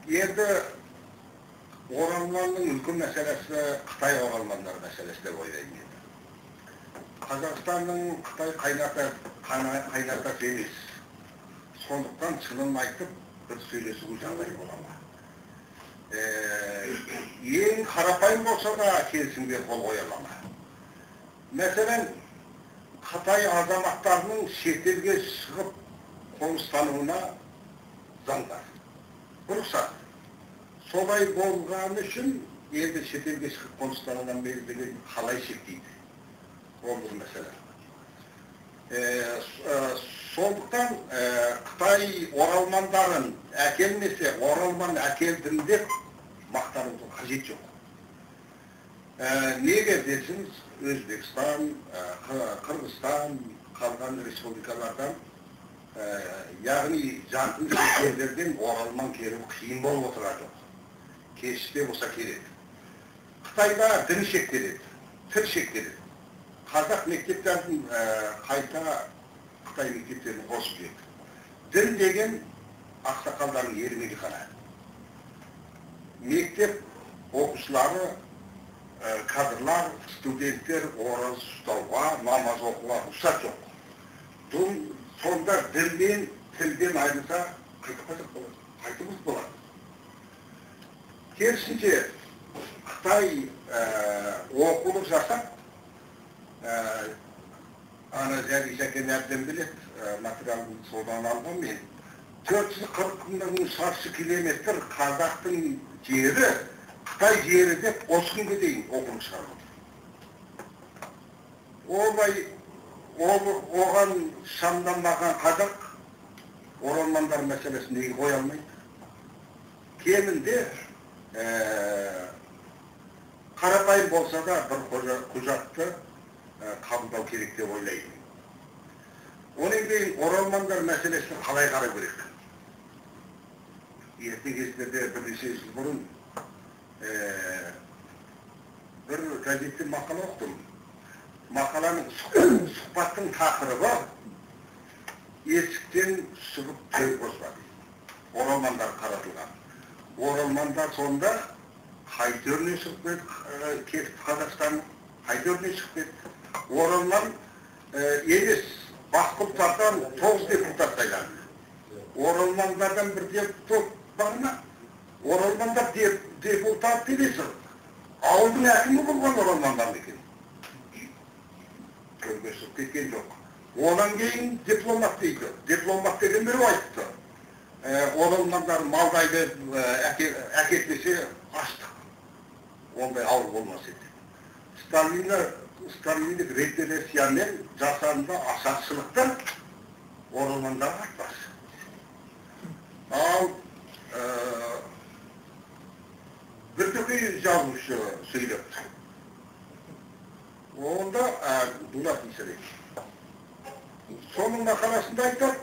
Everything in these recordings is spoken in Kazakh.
Енді оралманның үлкен мәселесі Қытай оралмандар мәселесі деп ойлаймын енді. Қазақстанның Қытай қайнатасы емес. Сондықтан шынын айтып бір сөйлесу жағдай бола ма? Ең қарапайым болса да келісімге қол қоя ала ма? Мәселен, Қытай азаматтарының шетелге шығып қоныстануына заң бар, рұқсат. Солай болғаны үшін енді шетелге шығып қоныстанудан деген қалай шектейді? Ол бір мәселе. Сондықтан Қытай оралмандарын әкелмесе, оралман әкелдім деп мақтанудың қажеті жоқ. Неге десеңіз, Өзбекстан, Қырғызстан, қалған республикалардан, яғни жақын елдерден оралман келу қиын болып отырған жоқ. Кеште болса келеді. Қытайда дін шектеледі, тіл шектеледі. Қазақ мектептерін қайта Қытай мектептерін қосып жіберді. Дін деген ақсақалдардың ермегі ғана. Мектеп оқушылары, кадрлар, студенттер ораза ұстауға, намаз оқуға рұқсат жоқ. Сонда діннен, тілден айырылса, қайтып қазақ болады, қайтып ұлт болады. Керісінше, Қытай оқулық жасап, ана Жәди Жәкен әбден біледі, материалын содан алған мен. 440 мың шаршы километр қазақтың жері, Қытай жері деп осы күнге дейін оқулық шығарып отыр. Оған шамданбаған қазақ оралмандар мәселесін неге қоя алмайды? Кемінде қарапайым болса да бір құжатты қабылдау керек деп ойлаймын. Одан кейін оралмандар мәселесін қалай қарау керек? Ерте кездерде бірнеше жыл бұрын бір газетте мақала оқыдым. Мақаланың сұхбаттың тақырыбы есіктен шығып төр қозға дейді. Оралмандар қаратылған. Оралмандар сонда қай төріне шығып кетті, Қазақстан қай төріне шығып кетті? Оралман емес, басқа ұлттардан 9 депутат сайланды. Оралмандардан бір депутат бар ма? Оралмандар депутат емес, ауылдың әкімі болған оралмандар екен. Төрге шығып кеткен жоқ. Одан кейін дипломат дейді. Дипломат деген біреу айтты. Оралмандар малдайды әкетпесе аштық. Ондай ауыр болмас еді. Сталиндік репрессиямен жасанды ашаршылықтан оралмандар айтпас. Ал біртөкей жазушы сөйлепті. Онда Дулат Исабек. Соның мақаласында айтады,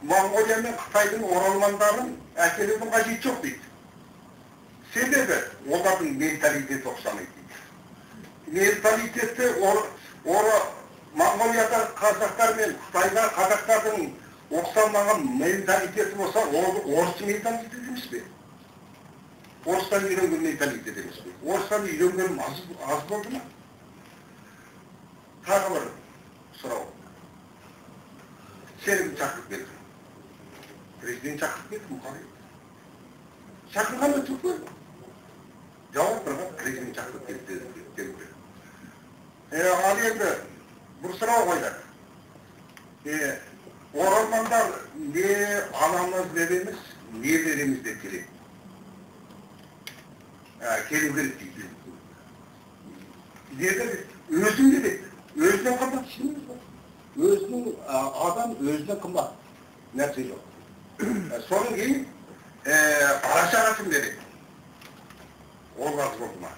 Моңғолия мен Қытайдың оралмандарын әкелудің қажеті жоқ дейді. Себебі олардың менталитеті ұқсамайды дейді. Менталитеті Моңғолияда қазақтар мен Қытайда қазақтардың ұқсамаған менталитеті болса, ол орыс менталитеті емес пе? Орыстан үйренген менталитет емес пе? Орыстан үйренген аз болды ма? Тағы бір сұрау. Сенім шақырып келді. Президент шақырып келді, мұқағали. Шақырғанда түк. Жауап бірға президент шақырып келді деу керек. Ал енді бір сұрау қойдық. Оралмандар не аламыз деп емес, не береміз деп келеді. Келу керек дейді. Не береді? Өзін береді. Өзінен қымбат ештеңе жоқ. Өзінің адам өзінен қымбат нәрсе жоқ. Содан кейін бала шағасын береді. Ол аз болды ма?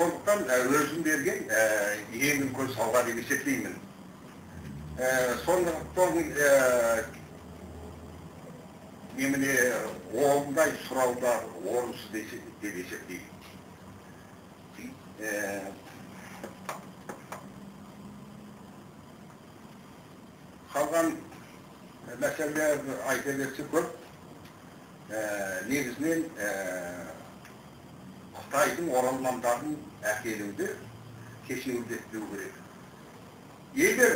Сондықтан өзім берген ең үлкен сауға деп есептеймін. Сондықтан немене ондай сұраулар орынсыз деп есептеймін. Қалған мәселелер айта берсе көп. Негізінен Қытайдың оралмандарын әкелуді кешеуілдетпеу керек. Егер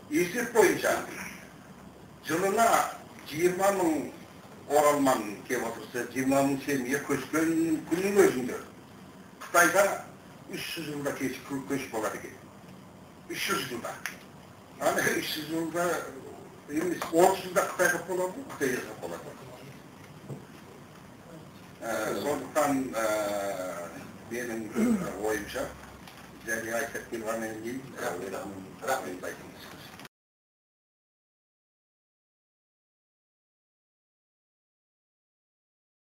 есеп бойынша жылына 20 мың оралман келіп отырса, 20 мың семья көшкен күннің өзінде Қытайда 300 жылда көш болады екен. 300 жылда. Ана 300 жылда емес, 30 жылда Қытай қылып болады ғой, Қытай жасап болады. Сондықтан менің ойымша, және айтып келгеннен кейін Рахмет.